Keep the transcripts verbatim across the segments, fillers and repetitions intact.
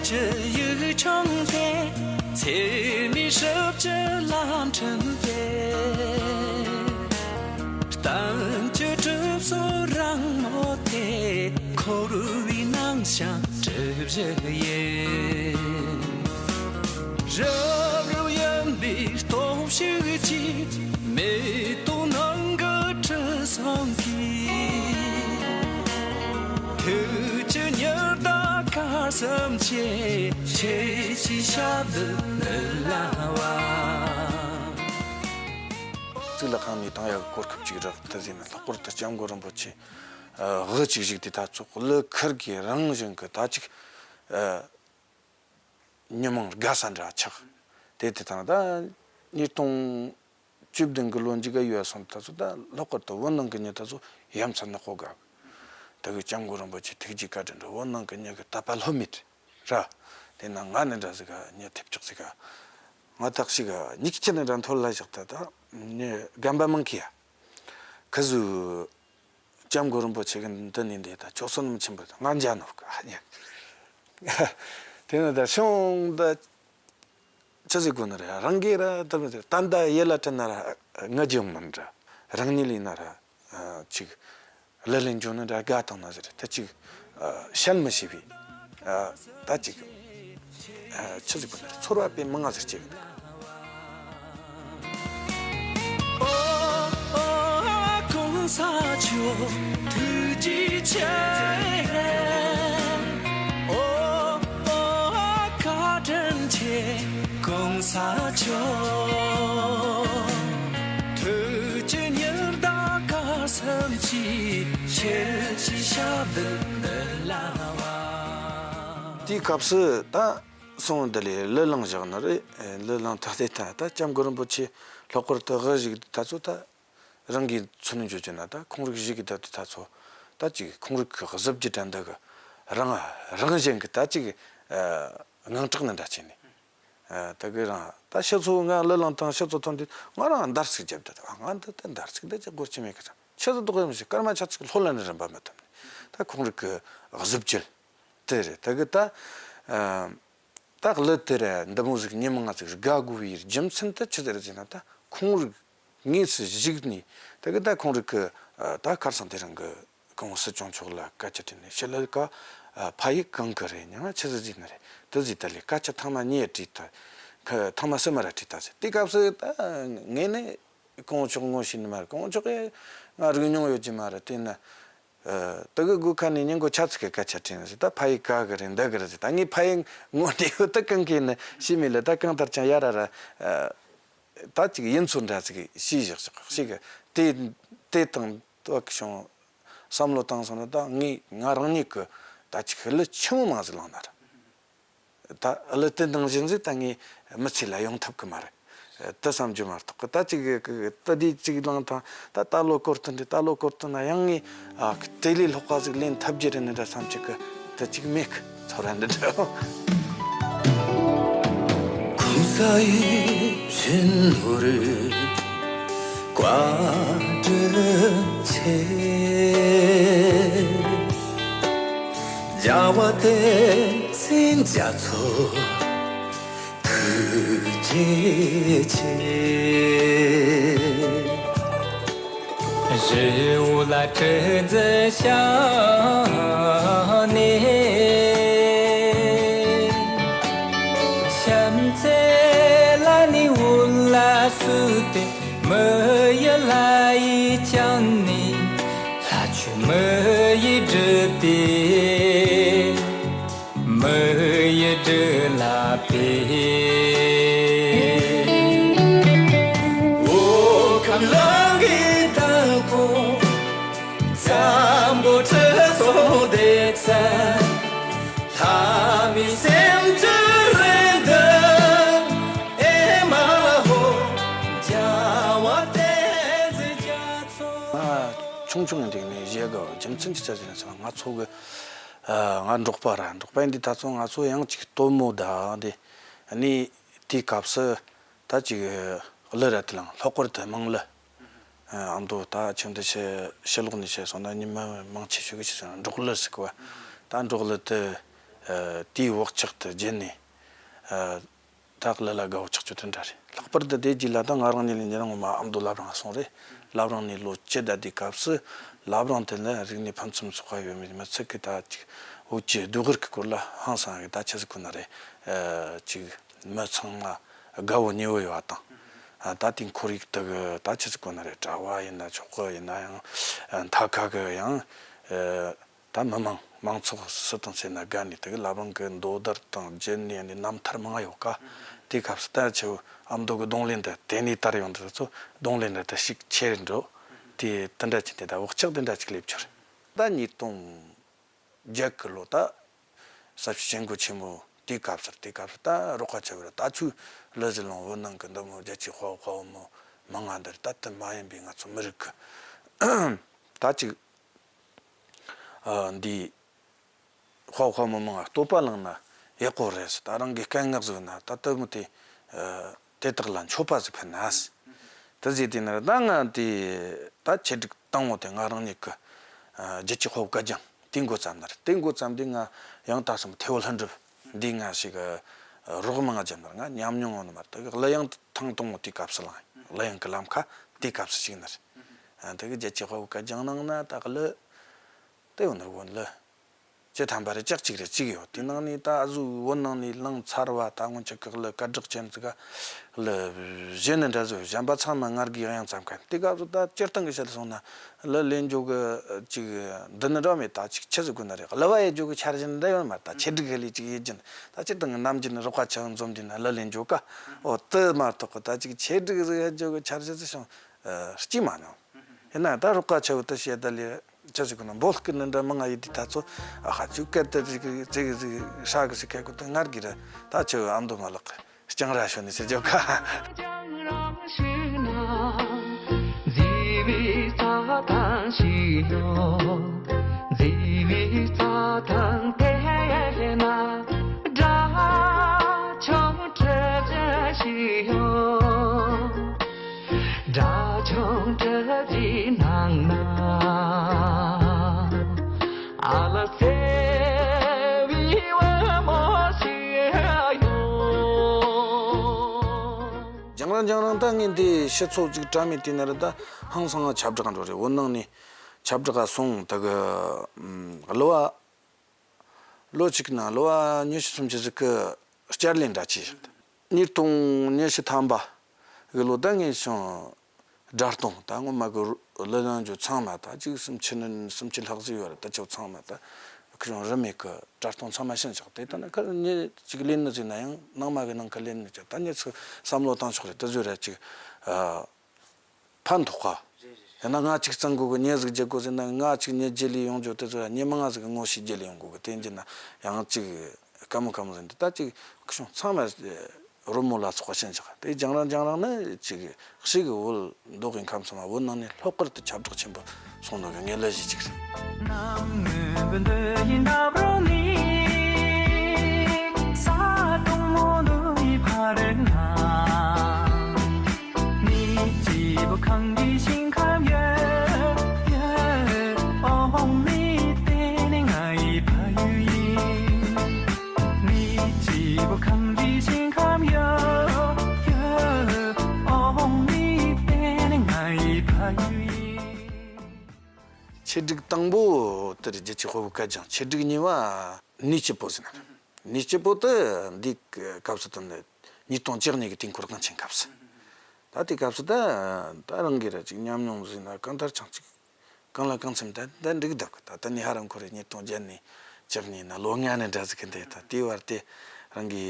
ཀྱི་ཡིག་ཆུང་སྟེ། ཚེ་མའི་སྲིབ་ཀྱི་ལམ་འཁྲིད་དེ། གཏམ་གྱི་གྲིབ་སོ་རིང་མོ་དེ། འཁོར་བའི་ནང་བཞིན་གྲིབ་བཞི་ཡིན། རབ་རིབ་ཡིན་པའི་སྟོབས་ཤུགས་ཀྱིས། མེ་ཏོག་ནང་གི་དྲི་བསུང་གིས། ཐུགས་ཀྱི་ཉི་ཟླ་གར་སོམས་ཆེ། ཁྱེད་ཀྱི་ཞབས་རྡུལ་མི་ལང་བ། གཙུག་ལག་ཁང་ནས་བཏང་ཡག་གི་གོ་སྐབས་ཅིག་རག། དེ་ཟིན་ན་ལྷག་པར་དུ་སྐྱབས་མགོན་རིན་པོ་ཆེ་དབུ་ཅིག་བཞུགས་དུས། ད་ཚོ་གླུ་ཁུར་གི་རང་བཞིན་གི་ད་ཅིག་ཉི་མ་དགའ་ས་འདྲ་ཆགས། དེ་དེ་དང་ད་ཉིས་སྟོང་བཅུ་བདུན་གི་ལོ་མཇུག་ག་ཡོལ་སོང་། ད་ཚོ་ད་ལྷག་པར་དུ་བོད་ནང་གི་མྱི་ད་ཚོ་ཡ་མཚན་ནག་པོ་དགའ། ད་གི་སྐྱབས་མགོན་རིན་པོ་ཆེ་ཐུགས་རྗེ་བཀའ་དྲིན་འདྲ། བོད་ནང་གི་མྱི་གི་དད་པ་ལྷོད་མེད་ར། དེ་ན་ང་ནི་འདྲ་ཟིག་ག་མྱི་ཐེབས་ཆག་ཟིག་ག། ང་ཐག་ཞིག་ག་མྱིག་ཆུ་ནི་འདྲ་འཐོར་ལ་བཞག། ད་ད་མྱི་རྒན་པ་མང་གི་ཡ། ཁི་ཟུ་སྐྱབས་མགོན་རིན་པོ་ཆེ་གི་འདི་ནས་འདི་ད་ཆོག་སོ་ནམ་ཆེན་པོ་ང་འཇའ་ནོ་ག་ཉན། དེ་ནི་ད་ཤོང་ད་ཆི་ཟིག་གོ་ནི་རེད། རང་གི་ར་ད་མི་ཟེར། ད་ད་ཡེ་ལ་དྲན་ན་ར་ང་རྒྱུ་མིན་འདྲ། རང་ཉིད་ལས་ན་ར་ཅིག་ལི་ལི་འཇོ་ནི་འདྲ་དགའ་དང་ན་ཟེར། ད་ཅིག་བཤད་མི་ཤེས་པའི། ད་ཅིག་ཆི་ཟིག་པ་ན་ཚོར་བ་དཔེ་མང་ང་ཟེར་ཅིག། ཨོ་ཨོ་གོང་ས་མཆོག་ཐུགས་རྗེ་ཆེ། ཨོ་ཨོ་བཀའ་དྲིན་ཆེ་གོང་ས་མཆོག། ཐུགས་ཀྱི་ཉི་ཟླ་ག་སེམས་ཀྱི་ཆེ་ཞི་ཞབས་རྡུལ་མི་ལང་བ། དེའི་སྐབས་སུ་ད་སོང་། འདི་ལས་གླུ་བླངས་བཞག་ནི་རེད། གླུ་བླངས་ཐག་དེ་ད་ད་སྐྱབས་མགོན་རིན་པོ་ཆེ་ལྷག་པར་དུ་དབུ་བཞུགས་དུས་ད་ཚོ་ད་རང་གིས་མཚོན་ནས་བརྗོད་རྒྱུ་ན། ད་ཁོང་རིགས་བཞུགས་ཀྱི་ད་དུས་ད་ཚོ་ད་ཅིག་ཁོང་རིགས་ཀྱི་གཟི་བརྗིད་དྲན་འདི་གི་རང་རང་བཞིན་གྱི་ད་ཅིག་དངངས་སྐྲག་ནི་འདྲ་བྱས་ནས། ད་གི་རང་ད་ཕྱི་ཚོ་ང་གླུ་བླངས་དང་ཕྱི་ཚོ་ཐོན་དུས་ང་རང་འདར་སིག་བརྒྱབ། ད་ང་འདི་ད་འདར་སིག་འདི་ཅི་དགོས་ཀྱི་མེད་གི། ད་ཕྱི་ཚོ་དོགས་ཡོང་ཞིག་སྐར་མ་ཆ་ཚིག་ལྷོད་ལ་ནི་རིམ་པ་མི་ཐུབ་ནས། ད་ཁོང་རིགས་ཀྱི་གཟི་བརྗིད་དེ་རེད། ད་གི་ད་ད་གླུ་དེ་ར་འདི་མོ་ཟིག་ཉི་མ་ལྔ་ཟིག་དགའ་དགོས་པའི་རྒྱུ་མཚན་དེ་ཆི་ཟིག་རེད་ཟེར་ན། ད་ཁོང་རིགས་དངོས་སུ་བཞུགས་ནས་ད་གི་ད་ཁོང་རིགས་ཀྱི་ད་ཁར་སང་དེ་རིང་གི་སྐུ་ངོ་སྲིད་སྐྱོང་མཆོག་ལ་སྐད་ཆ་དྲིས་ནས། ཕྱི་ལ་ཀ་ཕ་ཡུལ་གང་གི་རེད། མྱིང་ང་ཆི་ཟིག་ཟེར་ནི་རེད། དེ་ཟིག་ད་ལས་སྐད་ཆ་ཐེངས་མ་གཉིས་དྲིས་ད། ཁ་ཐེངས་མ་གསུམ་ར་དྲིས་ད་ཟེར། དེ་སྐབས་སུ་ད་ངས་ནི་སྐུ་ངོ་མཆོག་ངོ་ཤེས་ནི་མ་རེད། སྐུ་ངོ་མཆོག་གིས་ང་རིག་མྱོང་ཡོད་ཀྱི་མ་རེད། དེ་ན། ཨ། དེ་གི་སྒོ་ཁ་ནས་ཉིན་གུང་ཆ་ཚིག་གི་སྐད་ཆ་དྲིས་ནས་ཟེར། ད་ཕ་ཡུལ་ག་གི་རེད། འདི་གི་རེད་ཟེར། ད་ངས་ཕ་ཡུལ་ངོ་དེ་ཡོད་ད་གང་གི་ནི་ཤི་མེད་ལ། ད་གང་ལྟར་ཀྱང་ཡ་ར་ར། ཨ། ད་ཅིག་ཡིན་ཚུལ་འདྲ་ཟིག་ཤེས་བཞག་ཤག་ཤིག་གི། དེ་དེ་དང་དོ་གི་བྱུང་བསམ་བློ་བཏང་སོང་ན། ད་ངས་ང་རང་ཉིད་ཀྱི་ད་ཅིག་གླུ་ཆི་མོ་མང་ཟིག་བླངས་ན་ར། ད་གླུ་དེ་ནང་བཞིན་ཟིག་ད་ངའི་མི་ཚེ་ལ་ཡོང་ཐུབ་གི་མ་རེད། དེ་བསམ་རྒྱུ་མ་གཏོགས་གི། ད་ཅིག་གི་ད་དེ་ཅིག་བླངས་དང་། ད་ད་ལོ་སྐོར་དུ་འདི་ད་ལོ་སྐོར་དུ་ན་ཡང་ངས་ཨ་དེ་ལས་ལྷག་པ་ཟིག་ལེན་ཐུབ་རྒྱུ་རེད་ནི་འདྲ་བསམ་གྱི་གི། དེ་ཅིག་མེད་གི། ཚོར་བ་འདི་འདྲ། གོང་ས་ཡིད་བཞིན་ནོར་བུའི་བཀའ་དྲིན་ཆེ། རྒྱལ་བ་བསྟན་འཛིན་རྒྱ་མཚོ་ཐུགས་རྗེ་ཆེ། རི་བོ་ལ་གྲུ་འཛིན་བྱས་ནས། བྱམས་བརྩེ་ལ་ནི་འོད་ལ་བསུས་ཏེ། མི་ཡི་ལ་ཡི་བཅངས་ནས། ལྷ་ཆོས་མི་ཡི་སྒྲུབ་སྟེ། མི་ཡི་སྒྲུབ་ལ་ཕེབས། འོད་ཁམས་རང་གི་དྭགས་པོ། འཛམ་བུ་གྲུ་སོ་བདེ་ཚལ། ལྷ་མིའི་སེམས་ཀྱི་རེ་འདུན། ཨེ་མ་ཧོ། རྒྱལ་བ་བསྟན་འཛིན་རྒྱ་མཚོ། ང་ཆུང་ཆུང་འདི་ནས་བཞེས་གི། རྒྱུ་མཚན་ཅི་ཙམ་ཟེར་ན་ང་ཚོ་གི། ཨ། ང་འབྲོག་པ་ར། འབྲོག་པ་ཡིན་དུས་ད་ཚོ་ང་ཚོ་ཡང་ཅིག་སྟོན་མོ་ད་འདི་ནི་དེའི་སྐབས་སུ། ད་ཅིག་གླུ་ར་དེ་ལའང་ལྷག་པར་དུ་དམངས་གླུ། ཨ་མདོ་ད་ཆུ་འདི་ཕྱི་ཕྱི་ལོགས་ནས་བཤད་སོང་ན་ཉི་མ་མང་ཆེ་ཤོས་ཀྱིས་བཤད་སོང་ན་འབྲོག་གླུ་ཟེར་གི་བ། ད་འབྲོག་གླུ་དེ་ ཨ། དེའི་བག་ཆགས་དེ་བརྒྱུད་ནས། ཨ། ད་གླུ་ལ་དགའ་བོ་ཆགས་རྒྱུ་དེ་འདྲ་རེད། ལྷག་པར་དུ་དེ་རྗེས་ལ་ད་ང་རང་ཉིད་ལ་ཉེ་རང་ངོ་མ་ཨ་མདོ་བླ་བྲང་སོང་རེད། བླ་བྲང་ནས་ལོ་བཅུ་ད་དེའི་སྐབས་སུ་བླ་བྲང་དེ་ལ་རིག་གནས་ཕུན་སུམ་ཚོགས་པ་ཡོད་མེད་མི་ཚིག་གི་ད་ཅིག་བོད་ཀྱི་སྡུག་རུས་ཀྱི་སྐོར་ལ་ཧང་སང་གི་ད་ཆི་ཟིག་གོ་ན་རེད། ཨ། ཅིག་མི་ཚང་མ་དགའ་བོ་ཉེ་བོ་ཡོད་པ་དང་། ཨ། ད་དེའི་ཁོར་ཡུག་དེ་གི་ད་ཆི་ཟིག་གོ་ན་རེད། གྲྭ་བ་ཡིན་ན་ཆོག་གི་ཡིན་ན་ཡང་། ཨ། མཐའ་ཁ་གི་ཡང་། ཨ། ད་མི་མང་མང་ཚོགས་སུ་དང་ཚེ་ན་དགའ་ནས་དེ་གི་བླ་བྲང་གི་མདོ་དར་དང་བརྒྱུད་ནས་ནི་རྣམ་ཐར་མང་ཡོད་ཀ། དེའི་སྐབས་སུ་ད་ཆེའུ་ཨ་མདོ་གི་རྡུང་ལེན་དེ་དེ་ནས་དར་ཡོང་དུས་ཚོ་རྡུང་ལེན་དེ་ད་ཤུགས་ཆེ་རུ་འགྲོ། དེ་དེ་འདྲ་ཅིག་དེ་ད་བག་ཆགས་དེ་འདྲ་ཅིག་སླེབས་ཆོག་རེད། ད་ཉིས་སྟོང་བརྒྱད་གི་ལོ་ད་ས་ཆུ་ཆེན་པོ་ཆེན་མོ་དེའི་སྐབས་སུ་དེའི་སྐབས་སུ་ད་རོགས་པ་ཆེ་བོ་ར་ད་ཆུ་ལི་ཟི་ལོང་བོད་ནང་གི་འདི་མོ་རྒྱལ་གཅེས་དཔའ་བོ་དཔའ་བོ་མོ་མང་ང་འདིར་ད་དེ་མ་ཡིན་པའི་ང་ཚོ་མི་རིགས་གི་ད་ཅིག་ཨ། འདི་དཔའ་བོ་དཔའ་མོ་མང་ང་བསྟོད་པ་བླངས་ན་ཡག་པོ་རེད་ཟེར། ད་རང་གི་སྐད་ངག་ཟིག་ན་ད་ལྟ་མོ་དེ། ཨ། དེ་དག་ལ་མཆོད་པ་ཟིག་ཕུལ་ན་ཟེར། དེ་ཟེར་དུས་ན་ད་ང་དེ་ད་ཆེད་སྒྲིག་བཏང་བོ་དེ་ང་རང་ཉིད་ཀྱི། ཨ། རྒྱལ་གཅེས་དཔའ་བོ་སྐལ་བཟང་དེ་འགོ་བརྩམས་ན་རེད། དེ་འགོ་བརྩམས་དུས་ང་ཡང་ད་སོང་ཐེ་བོ་ལྷུན་གྲུབ་འདི་ང་ཞིག་རོགས་མང་ང་བརྒྱབ་ན་ར་ང་ཉམས་མྱོང་ངོ་ནི་མ་རེད། ད་གླུ་དབྱངས་ཐེངས་དང་པོ་དེའི་སྐབས་སུ་བླངས། གླུ་དབྱངས་ཀྱི་ལམ་ཁ་དེའི་སྐབས་སུ་ཞུགས་ནི་རེད། ཨ། དེ་གི་རྒྱལ་གཅེས་དཔའ་བོ་སྐལ་བཟང་ནང་ན་ད་གླུ་དེ་ཡོད་ནི་རེད། གོ་གླུ་བཅུ་ཐམ་པ་རེ་ལྕགས་གཅིག་རེ་གཅིག་ཡོད། དེ་ནང་ནས་ད་གཟུགས་བོད་ནང་ནས་བླངས་ཚར་བ་ད་སྔོན་ཆད་ཀྱི་གླུ་སྐད་གྲགས་ཅན་ཟིག་ག་གླུ་གཞན་ནི་འདྲ་ཟིག་གཞན་པ་ཚང་མ་ང་རྒྱལ་དབྱངས་ཙམ་ག་དེ་སྐབས་སུ་ད་སྤྱིར་བཏང་གི་བཤད་སོང་ན་གླུ་ལེན་རྒྱུ་གི་ཅིག་འདི་ནི་འདྲ་མེད། ད་ཅིག་ཆི་ཟིག་དགོས་ན་རེད། གླུ་བ་ཡེད་རྒྱུ་གི་འཆར་གཞི་འདྲ་ཡོད་མ་རེད། ད་ཆེད་སྒྲིག་གི་ལས་ཅིག་ཡེད་རྒྱུ་ད་སྤྱིར་བཏང་གི་ནམ་རྒྱུན་རོགས་པ་ཆེ་བོ་འཛོམས་དུས་ན་གླུ་ལེན་རྒྱུ་ག་འོ་དེ་མ་གཏོགས་གི་ད་ཅིག་ཆེད་སྒྲིག་ཟིག་ཡེད་རྒྱུ་གི་འཆར་གཞི་ཟིག་བྱུང་། ཨ། སྐྱེས་མ་མྱོང་། ཡིན་ན་ད་རོགས་པ་ཆེ་བོ་དེ་བཤད་ད་ལས་ཅི་ཟིག་གི་ན་འབོད་སྐུལ་ནི་འདྲ་མང་ང་ཡེད་དུས་ད་ཚོ་ཨ་ཧ་ཅུ་སྐད་དེ་ཟིག་ཟིག་ཟིག་ཧྲ་གི་ཟིག་སྐད་གོ་དེ་ངར་གི་ར་ད་ཆེ་བོ་ཨ་མདོ་མ་ལགས་རྐྱང་ར་ཤོད་ནི་ཟེར་རྒྱུ་ཁ། དགྲ་བཅོམ་གྲུབ་ཀྱི་ནང་ན་ཨ་ལ་སེ་བའི་བུ་མོ་ཞིག་ཡོད། རྒྱང་རིང་རྒྱང་རིང་ད་ངས་འདི་ཕྱི་ཚོགས་ཅིག་བཀྲ་མེད་དེ་ན་ར་ད་ཧང་སང་ང་ཁྱབ་བསྒྲགས་འགྲོ་རེད། བོད་ནང་ནས་ཁྱབ་བསྒྲགས་ག་སོང་། ད་གི་ཨམ་གླུ་བ། ལོ་གཅིག་ནང་གླུ་བ་ཉི་ཤུ་སུམ་ཅུ་ཟིག་གི་བསྐྱར་ལེན་འདྲ་ཅིག་བཞག་ཉིས་སྟོང་ཉི་ཤུ་ཐམ་པ་གི་ལོ་ད་ངས་བྱུང་སྒྲ་གཏོང་ད་སྔོན་མ་གི་གླུ་ལེན་རྒྱུ་ཚང་མ་ད་ཅིག་སུམ་ཅུ་ནི་སུམ་ཅུ་ལྷག་ཟིག་ཡོད་རེད། ད་ཅིག་ཚང་མ་ད་ཁྱོད་རིན་མེད་གི་སྒྲ་གཏོང་ཚང་མ་ཕྱིན་བཞག་དེ་ད་ནི་ཁ་ཉི་ཅིག་ལེན་ནི་ཟིག་ན་ཡང་ནང་མ་གི་ནང་ཁ་ལེན་ནི་ཅིག་ད་ཉི་ཚིག་བསམ་བློ་བཏང་ཆོག་རེད། དེ་ཟོས་ར་ཅིག་ཨ། ཕན་ཐོགས་ག་ཡང་ན་ང་གཅིག་གཙང་གོ་གི་ཉེ་ཟིག་རྒྱལ་གོ་ཟིན་ན་ང་གཅིག་ཉེ་རྒྱལ་ལས་ཡོང་རྒྱུ་དེ་ཚོ་ཡང་ཉེ་མི་ང་ཟིག་གི་ངོ་ཤེས་རྒྱལ་ལས་ཡོང་གོ་གི་དེ་འཇི་ན་ཡང་གཅིག་ཀ་མོ་ཀ་མོ་ཟིན་དུ་ད་གཅིག་ཁུ་ཆུང་ཚང་མ་རོལ་མོ་ལ་སོགས་པ་ཤེས་ཆག་དེ་རྒྱང་རིང་རྒྱང་རིང་ནི་གཅིག་ཤིག་གི་བོད་མདོ་དབུས་ཁམས་ཚང་མ་བོད་ནང་ནས་ལྷག་པར་དུ་ཁྱབ་བསྒྲགས་ཆེན་པོ་སོང་ནོ་གི་ངེས་ལེ་ཞིག་གཅིག་རེད། ཆེད་སྒྲིག་དང་པོ་དེར་རྒྱལ་གཅེས་དཔའ་བོ་སྐལ་བཟང་། ཆེད་སྒྲིག་གཉིས་པ་ནུས་སྐྱིད་པོ་ཟེར་ན། ནུས་སྐྱིད་པོ་དེ་འདི་སྐབས་སུ་དེ་ནི་ཉིས་སྟོང་བཅུ་གཉིས་ཀྱི་དུས་འཁོར་གངས་ཅན་སྐབས་སུ། ད་དེ་སྐབས་སུ་ད་ད་རང་གི་ར་ཅིག་ཉམས་མྱོང་ཟིན་ན་གང་ལྟར་ཆང་ཅིག་གང་ལ་གང་འཚམ་ད་ད་འགྲིག་འདུག་ད་ད་ནི་ཧ་རམ་ཁོ་རེ་ཉིས་སྟོང་བརྒྱད་ནས་བཅུ་གཉིས་ན་ལོ་ལྔ་ནས་འདྲ་ཟིག་གི་འདས་ད་དེའི་བར་དེ་རང་གི་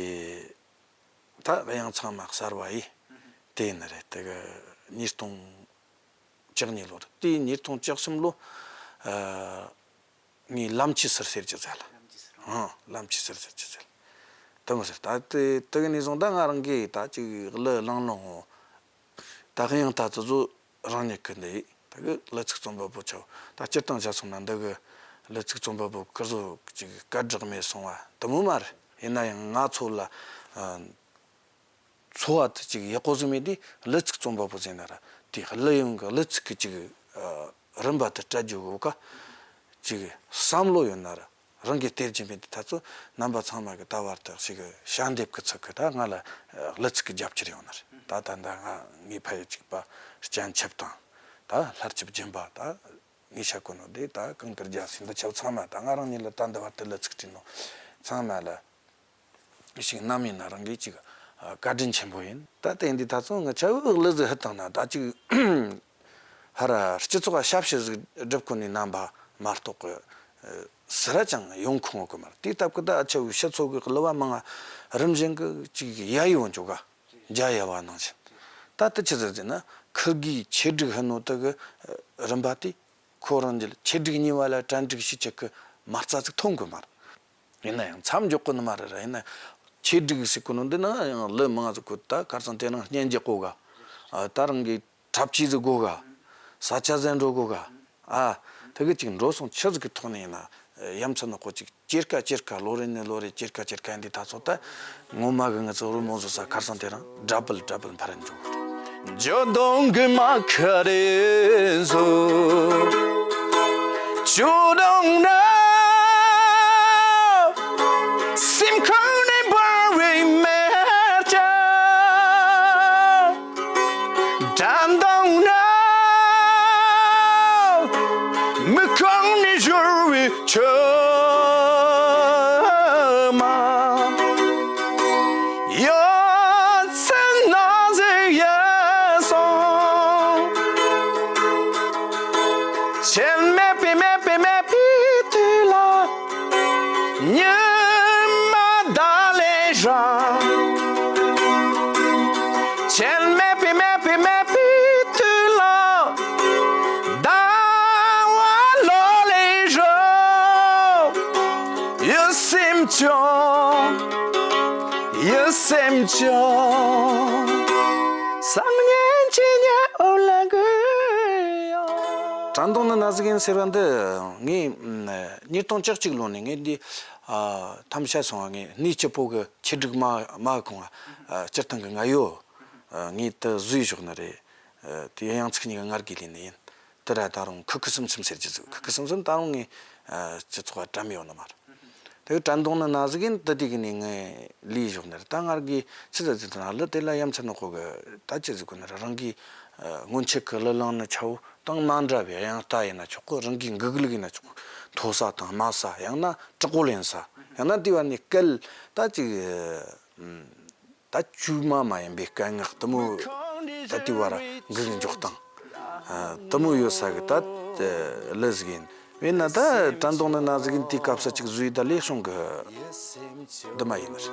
ད་དབྱངས་ཚང་མ་གསར་བ་ཡིས་དེ་ཡིན་ནི་རེད། དེ་གི་ཉིས་སྟོང་བཅུ་གཉིས་ལོ་རེད། དེའི་ཉིས་སྟོང་བཅུ་གསུམ་ལོ་ངས་ལམ་གྱི་ཟུར་ཟེར་གྱི་ཟེར་ལ། ཨང་། ལམ་གྱི་ཟུར་ཟེར་གྱི་ཟེར་ལ། དེ་མོ་ཟེར་ད་དེ་དེ་གི་ནས་བཟུང་ད་ང་རང་གིས་ད་ཅིག་གླུ་བླངས་ལོང་ངོ་། ད་གི་ཡང་ད་དུ་ཚོ་རང་ཉིད་ཀྱི་འདི་ད་གི་གླུ་ཚིག་རྩོམ་པ་པོ་ཆོ་ད་སྤྱིར་བཏང་བྱ་སོང་ན་འདི་གི་གླུ་ཚིག་རྩོམ་པ་པོ་ཁིར་ཚོ་ཅིག་སྐད་གྲགས་མེད་སོང་བ་དེ་མོ་མ་རེད། ཡིན་ན་ཡང་ང་ཚོ་ལ་ཨ། འཚོ་བ་དེ་ཅིག་ཡག་པོ་ཟིག་མེད་དུས་གླུ་ཚིག་རྩོམ་པ་པོ་ཟེར་ན་ར་དེ་གླུ་ཡོང་གི་གླུ་ཚིག་གི་ཅིག་ཨ། རིམ་པ་དེ་སྤྲད་རྒྱུ་གོ་ཀ་ཅིག་བསམ་བློ་ཡོད་ན་ར་ རང་གིས་སྟེར་གྱི་མེད་དེ། ད་ཚོ་རྣམ་པ་ཚང་མ་གི་ད་བར་དུ་ཞིག་གི་ཞལ་འདེབས་ཀྱི་ཚིག་གི་ད་ང་ལ་གླུ་ཚིག་གི་རྒྱབ་སྐྱོར་ཡོང་ནི་རེད། ད་ད་ད་ང་ངའི་ཕ་ཡུལ་གཅིག་པ་སྤྱན་ཆབ་དང་ད་ལྷར་ཆབ་སྦྱིན་པ་ད། ངས་བཤད་གོ་ནོ་དེ་ད་གངས་དཀར་རྒྱལ་སྲས་འདི་ཆ་ཚང་མ་ད་ང་རང་ཉིད་ལ་ད་འདི་བར་དུ་གླུ་ཚིག་བྲིས་ནོ་ཚང་མ་ལ་ཞིག་ནམ་ཡིན་ན་རང་གིས་ཅིག་བཀའ་དྲིན་ཆེན་པོ་ཡིན། ད་དེ་འདི་ད་ཚོ་ང་ཆ་བོ་གླུ་ཟིག་ཧི་བཏང་ན་ད་ཅིག་ཧ་ར་སྤྱི་ཚོགས་ཞབས་ཕྱི་ཟིག་སྒྲུབ་གོ་ནི་རྣམ་པ་མ་གཏོགས་གི་སུ་ར་ཅང་ཡོང་ཁུངས་གི་མ་རེད། དེ་སྟབས་ཀྱིས་ད་ཆ་བོ་ཕྱི་ཚོགས་གི་གླུ་བ་མང་ང་རིམ་བཞིན་གི་ཅིག་ཡ་ཡོང་འཇོག་ག་འཇའ་ཡལ་བ་ནང་བཞིན། ད་དེ་ཆི་ཟིག་ཟེར་ན་ཁིར་གིས་ཆེད་སྒྲིག་ཧི་ནོ་དེ་གི་རིམ་པ་དེ་ཁོ་རང་རྒྱུད་ཆེད་སྒྲིག་གཉིས་བ་ལ་གྲ་སྒྲིག་ཞིག་ཆེད་གི་མ་རྩ་ཚིག་ཐོན་གི་མ་རེད། ཡིན་ན་ཡང་མཚམས་འཇོག་གི་ནི་མ་རེད་ར། ཡིན་ན་ཆེད་སྒྲིག་ཟེར་གོ་ནོ་འདི་ན་ཡང་གླུ་མང་ང་ཟིག་གོ་ད་ཁར་སང་དེ་རིང་སྙན་འཇེབས་གོ་ག་ད་རང་གི་འཁྲབ་ཆས་ཟིག་གོ་ག་ས་ཆ་ཟིག་འགྲོ་གོ་ག་ཨ། དེ་གི་ཅིག་འགྲོ་སོང་ཆི་ཟིག་གི་ཐོག་ནས་ཡིན་ན་ཡ་མཚན་ནི་ཁོ་ཅིག་སྐྱེད་ཀ་སྐྱེད་ཀ་ལོ་རེ་ནས་ལོ་རེ་སྐྱེད་ཀ་སྐྱེད་ཀ་ཡིན་དེ་ད་ཚོ་ད་ངོ་མ་གི་ང་ཚོ་རོལ་མོ་བཟོ་ས་ཁར་སང་དེ་རིང་ཌབ་བལ་ཌབ་བལ་འཕར་འཇུག་གི་རེད། ཇོ་དུང་གི་མ་ཁ་རེ་བཟོ། ཇོ་དུང་ན་སེམས་ཁོང་ནས་འབར་བའི་མེ་སྐྱ། དྲན་དང་ན་མིག་གང་ནས་བཞུར་བའི་ཆུ་མ། ཡོད་ཚད་ན་ཟིག་ཡལ་སོང་། ཆད་མེད་པའི་མེད་པའི་མེད་པའི་དུས་ལ། ཉི་མ་ད་ལས་ར། ཆད་མེད་པའི་མེད་པའི་མེད་པའི་དུས་ལ། ཟླ་བ་ལོ་ལས་ར། ཡིད་སེམས་ཀྱང་། ཡིད་སེམས་ཀྱང་། སང་ཉིན་གཅིག་ཉལ་འོ་ལ་གི་ཡོང་། དྲན་དང་ནི་ན་ཟིག་ཡིན་ཟེར་བ་འདི་ངས་ཉིས་སྟོང་བཅུ་གཅིག་ལོ་ནས་ངས་འདི་ཨ་ཐམ་ཤ་སོང་བ། ངས་སྣེ་སྐྱིད་པོ་གི་ཆེད་སྒྲིག་མ་མ་གོང་ཨ་སྤྱིར་བཏང་གི་ང་ཡོད། ཨ་ངས་དེ་བཟོས་བཞག་ནི་རེད། ཨ་དེ་དབྱངས་ཚིག་གཉིས་ཀ་ང་རྒྱུད་ལས་ནི་ཡིན། དེ་ར་ད་རུང་ཁུ་ཁུ་སིམ་སིམ་ཟེར་གྱི་ཟིག་ཁུ་ཁུ་སིམ་སིམ་ད་རུང་ངས་ཨ་སྤྱི་ཚོགས་ལ་བཀྲམ་ཡོད་ནི་མ་རེད། དེ་གི་དྲན་དང་ནི་ན་ཟིག་ཡིན། དེ་དུས་གི་ནས་ངས་ལས་བཞག་ནི་རེད། ད་ང་རྒྱུད་ཆི་ཟིག་ཟིག་དང་གླུ་དེ་ལ་ཡ་མཚན་ནི་ཁོ་གི་ད་ཅི་ཟིག་གོ་ནི་རེད། རང་གི་ཨ་སྔོན་ཆད་གི་གླུ་བླངས་ནི་ཆ་བོ་དང་མ་འདྲ་བའི་དབྱངས་རྟ་ཡིན་ན་ཆོག་གི། རང་གི་འགུག་ལུགས་ཡིན་ན་ཆོག་གི། མཐོ་ས་དང་དམའ་ས། ཡང་ན་དྲག་པོ་ལེན་ས། ཡང་ན་དེ་བ་ནས་སྐད་ད་ཅིག་ཨ་ད་དཀྱུས་མ་མ་ཡིན་པའི་སྐད་ངག་དེ་མོ་ད་དེ་བ་ར་འགུག་འཇོག་སྟངས་ཨ་དེ་མོ་ཡོད་ས་གི་ད་གླུ་ཟིག་ཡིན། དཔེར་ན་ད་དྲན་དང་ནི་ན་ཟིག་ཡིན་དེའི་སྐབས་སུ་ཅིག་བཟོས་ད་ལས་བྱུང་གི་འདི་མ་ཡིན་ནི་རེད།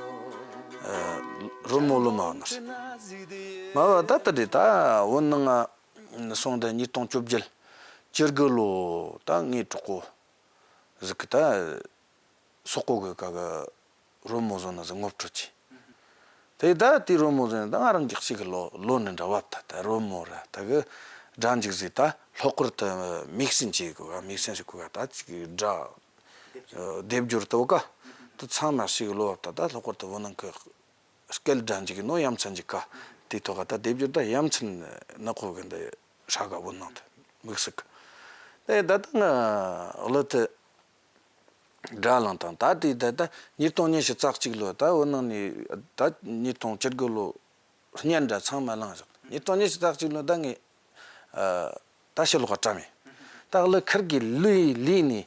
ཨ་རོལ་མོ་ལོ་མ་ཡིན་ནི་རེད། མ་བ་ད་དེ་རེད། ད་བོད་ནང་ང་སོང་དེ་ཉིས་སྟོང་བཅོ་བརྒྱད་བཅུ་དགུ་ལོ་ད་ངའི་གྲོགས་པོ་ཟིག་གི་ད་སོག་པོ་གི་ཀ་གི་རོལ་མོ་བཟོ་ན་ཟིག་ངོ་སྤྲོད་ཀྱི། དེ་ད་དེ་རོལ་མོ་བཟོ་ན་ད་ང་རང་གི་གཅིག་གི་ལོ་ལོ་ནི་འདྲ་བབ་ད་ད་རོལ་མོ་ར་ད་གི་སྒྲ་འཇུག་ཟིག་ད་ལྷག་པར་དུ་མིག་སྲིན་གྱི་གོ་ག་མིག་སྲིན་ཞིག་གོ་ག་ད་ཅིག་སྒྲ་སྡེབ་སྦྱོར་ད་བོ་ཀ་དེ་ཚང་མ་ཞིག་ལོ་བབ་ད་ད་ལྷག་པར་དུ་བོད་ནང་གི་སྐད་སྒྲ་འཇུག་གི་ནོ་ཡ་མཚན་གྱི་ཀ་དེ་ཐོག་ག་ད་སྡེབ་སྦྱོར་ད་ཡ་མཚན་ནག་པོ་གི་འདི་ཧྲ་ག་བོད་ནང་དུ་དམིགས་སུ་གི་དེ་ད་ད་ང་གླུ་དེ་སྒྲ་བླངས་དང་ད་དེ་ད་ད་ཉིས་སྟོང་ཉི་ཤུ་རྩ་གཅིག་ལོ་ད་བོད་ནང་ནས་ད་ཉིས་སྟོང་བཅུ་དགུ་ལོ་སྙན་སྒྲ་ཚང་མ་བླངས་བཞག་ཉིས་སྟོང་ཉི་ཤུ་རྩ་གཅིག་ལོ་ད་ངས་ཨ་ད་ཕྱི་ལོགས་བཀྲམ་ཡིན། ད་གླུ་ཁུར་གི་ལུས་ལུས་ནས་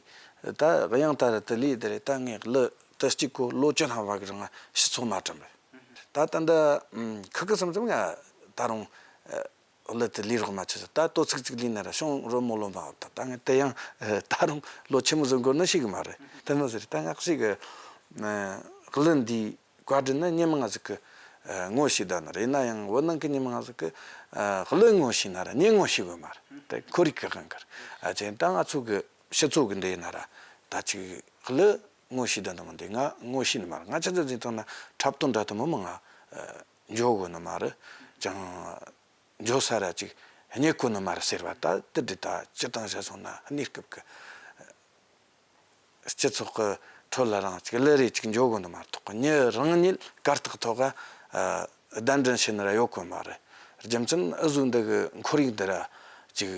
ད་དབྱངས་ད་ར་དེ་ལས་དེ་རེད། ད་ངས་གླུ་དེ་གཅིག་གོ་ལོ་བཅུ་ལྷག་བ་གི་རིང་ང་ཕྱི་ཚོགས་མ་བཀྲམ་རེད། ད་ད་འདི་ཁུ་ཁུ་སིམ་སིམ་ང་ད་རུང་ཨ་གླུ་དེ་ལས་རོགས་མ་བྱེད་ས། ད་ལྟོ་ཚིག་ཚིག་ལས་ན་ར་ཤོང་རོལ་མོ་ལོ་མ་བབ་ད་ད་ངས་དེ་ཡང་ད་རུང་ལོ་ཆེན་མོ་ཟིག་འགོར་ན་ཤེས་གི་མ་རེད། དེ་མོ་ཟེར་ད་ང་ཞིག་གི་གླུ་འདི་བཀའ་དྲིན་ནི་ཉི་མ་ང་ཟིག་གི་ཨ་ངོ་ཤེས་ད་ནི་རེད། ན་ཡང་བོད་ནང་གི་ཉི་མ་ང་ཟིག་གི་ཨ་གླུ་ངོ་ཤེས་ན་ར་ཉིན་ངོ་ཤེས་དགོས་མ་རེད། དེ་ཁོར་ཡུག་གི་དབང་གིས་ཨ་ཅེ་ད་ང་ཚོ་གི་སྤྱི་ཚོགས་གི་འདི་ཡིན་ན་ར་ད་ཅིག་གླུ་ངོ་ཤེས་ད་ནི་མི་འདུག་ང་ངོ་ཤེས་ནི་མ་རེད། ང་ཆ་ཚང་ཚིག་ཐོག་ན་འཁྲབ་སྟོན་འདྲ་དེ་མོ་མང་ང་འཇོག་དགོས་ནི་མ་རེད། ཅང་འཇོག་ས་ར་ཅིག་རྙེད་དགོས་ནི་མ་རེད་ཟེར་བ་ད་དེ་འདྲ་ད་སྤྱིར་བཏང་བཤད་སོང་ན་གནས་སྐབས་ཀྱི་སྤྱི་ཚོགས་ཀྱི་ཁྲོད་ལ་རང་ཅིག་གླུ་རེ་ཅིག་འཇོག་དགོས་ནི་མ་གཏོགས་མྱི་རང་ཉིད་གར་སྟེགས་ཐོག་ག་ཨ་གདན་འདྲེན་བྱེད་ནི་ར་ཡོད་གོ་མ་རེད། རྒྱུ་མཚན་ཨ་ཟོ་འདི་གི་ཁོར་ཡུག་འདི་ར་ཅིག་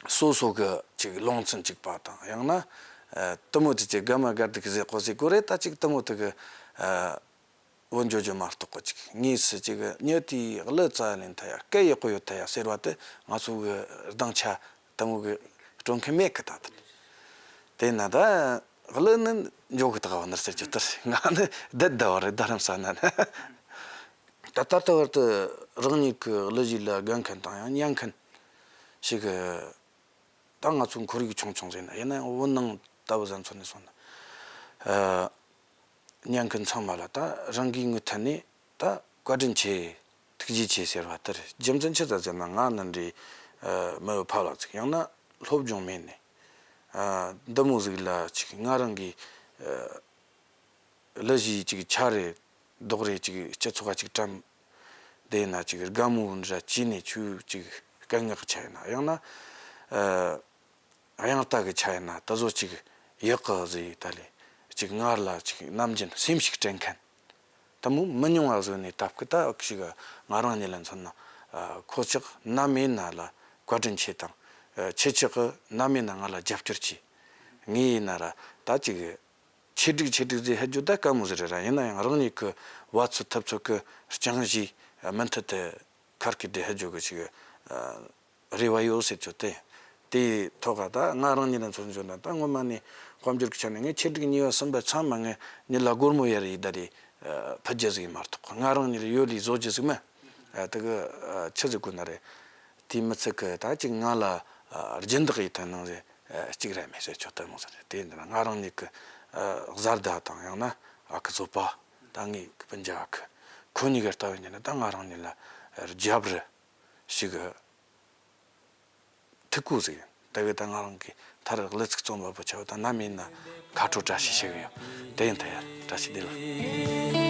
སོ་སོ་གི་ཅིག་ལུང་ཚན་གཅིག་པ་དང་ཡང་ན་ ཨ། དེ་མོ་དེ་ཅིག་དགའ་མ་དགའ་སྡུག་གི་ཟེར་གོ་ཟེར་གོ་རེད། ད་ཅིག་དེ་མོ་དེ་གི། ཨ། བོད་འཇོ་འཇོ་མ་གཏོགས་གོ་ཅིག་ངས་སུ་ཅིག་གི་ཉི་དེའི་གླུ་རྩ་ལེན་ཐལ་ཡ། སྐད་ཡག་པོ་ཡོད་ཐལ་ཡ་ཟེར་བ་དེ་ང་ཚོ་གི་སྡིངས་ཆ་དེ་མོ་གི་སྤྲོད་མཁན་མེད་གི། ད་དེ་དེ་ན་ད་གླུ་ནི་འཇོ་གི་ད་ག་བ་ནར་ཟེར་གྱི་དེར་ང་ནི་བསྡད་བསྡད་པ་རེད། རྡ་རམ་ས་ན་ནི། ད་ད་ལྟ་བར་དུ་རང་ཉིད་ཀྱི་གླུ་གཞས་ལ་དགའ་མཁན་དང་ཡང་ཉན་མཁན་ཞིག་གི། ད་ང་ཚོ་ཁོར་ཡུག་ཆུང་ཆུང་ཟིག་ན་ཡིན་ན་ཡང་བོད་ནང་ལྟ་བུ་ཟིག་མཚོན་ནས་སོང་ན། ཨ། ཉན་མཁན་ཚང་མ་ལ་ད་རང་གིས་ངའི་ཐད་ནས་ད་བཀའ་དྲིན་ཆེ། ཐུགས་རྗེ་ཆེ་ཟེར་བ་དེར་རྒྱུ་མཚན་ཆི་ཟིག་ཟེར་ན། ང་ནི་འདྲའི། ཨ། མི་བུ་ཕ་ལ་ཟིག་ཡང་ན་སློབ་སྦྱོང་མེད་ནས། ཨ། འདི་མོ་ཟིག་ལ་ཅིག་ང་རང་གི། ཨ། གླུ་གཞས་ཅིག་ཆ་རེ་རྡོག་རེ་ཅིག་སྤྱི་ཚོགས་ལ་ཅིག་བཀྲམ། དེ་ན་ཅིག་དགའ་མོ་འདྲ་བྱས་ནས་ཆུ་ཅིག་སྐད་ངག་ཆ་ཡིན་ན་ཡང་ན། ཨ། དབྱངས་རྟ་གི་ཆ་ཡིན་ན་ད་གཟོད་ཅིག་ཡག་གི་ཟིག་ད་ལས་ཅིག་ངར་ལ་ཅིག་ནམ་རྒྱུན་སེམས་ཤུགས་སྤྲད་མཁན་དེ་མོ་མི་ཉུང་བ་བཟོས་ནས། ད་སྐུ་ད་ཞིག་ང་རང་ཉིད་ལ་མཚོན་ན། ཨ། ཁོ་ཅག་ནམ་ཡིན་ན་ལ་བཀའ་དྲིན་ཆེ་དང་། ཨ། ཁྱེད་ཅག་གི་ནམ་ཡིན་ན་ང་ལ་རྒྱབ་སྐྱོར་བྱས། ངས་ཡིན་ན་ར་ད་ཅིག་ཆེ་སྒྲིག་ཆེ་སྒྲིག་ཟེར་ཧ་རྒྱུ་ད་དཀའ་མོ་ཟིག་རེད་ར། ཡིན་ན་ཡང་རང་ཉིད་ཀྱི་བ་ཚོད་ཐབས་ཚོད་ཀྱི་རྐྱང་གཞས་མུ་མཐུད་དུ་ཁར་སྐད་དེ་ཧ་རྒྱུ་གི་ཞིག་ཨ། རེ་བ་ཡོད་ཟེར་རྒྱུ་དེ། དེའི་ཐོག་ག་ད་ང་རང་ཉིད་ལ་མཚོན་བྱུང་ན། ད་སྔོན་མ་ནས་དཔལ་འབྱོར་གྱི་ཆ་ནས་ངས་ཆེ་སྒྲིག་གཉིས་པ་གསུམ་པ་ཚང་མ་ངས་ཉིད་ལ་སྒོར་མོ་ཡར་ཡིད་ད་རེ། ཨ། ཕུད་རྒྱུ་ཟིག་མ་གཏོགས་ང་རང་ཉིད་ལ་ཡོད་ལས་བཟོ་རྒྱུ་ཟིག་མིན། ཨ། དེ་གི། ཨ། ཆི་ཟིག་དགོས་ན་རེད། དེའི་མི་ཚད་ཀྱི་ད་ཅིག་ང་ལ། ཨ། སྦྱིན་བདག་ཡིད་ཐང་ནང་ཟེར། ཨ། གཅིག་ར་མེད་ཟེར་ཆོག་དེ་མོ་ཟེར། དེ་འདི་ན་ང་རང་ཉིད་ཀྱི། ཨ། བཟའ་ཟླ་དང་ཡང་ན་ཨ་ཁུ་བཟོད་པ་ད་ངའི་སྤུན་ཀྱག་ཨ་ཁུ་ཁོ་གཉིས་ཀ་ལྟ་བུ་ཡིན་ན་ད་ང་རང་ཉིད་ལ་རྒྱབ་རི་ཞིག་གི་ཐུགས་ཁུར་ཟིག་ཡིན། དེ་གི་ད་ང་རང་གི་མཐར་གླུ་ཚིག་རྩོམ་པ་པོ་ཆགས་པ་དང་ནམ་ཡིན་ན་ཁ་དྲོ་བཀྲ་ཤིས་ཞུ་གི་ཡོད། དེ་ཡིན་ད་ཡ། བཀྲ་ཤིས་བདེ་ལེགས།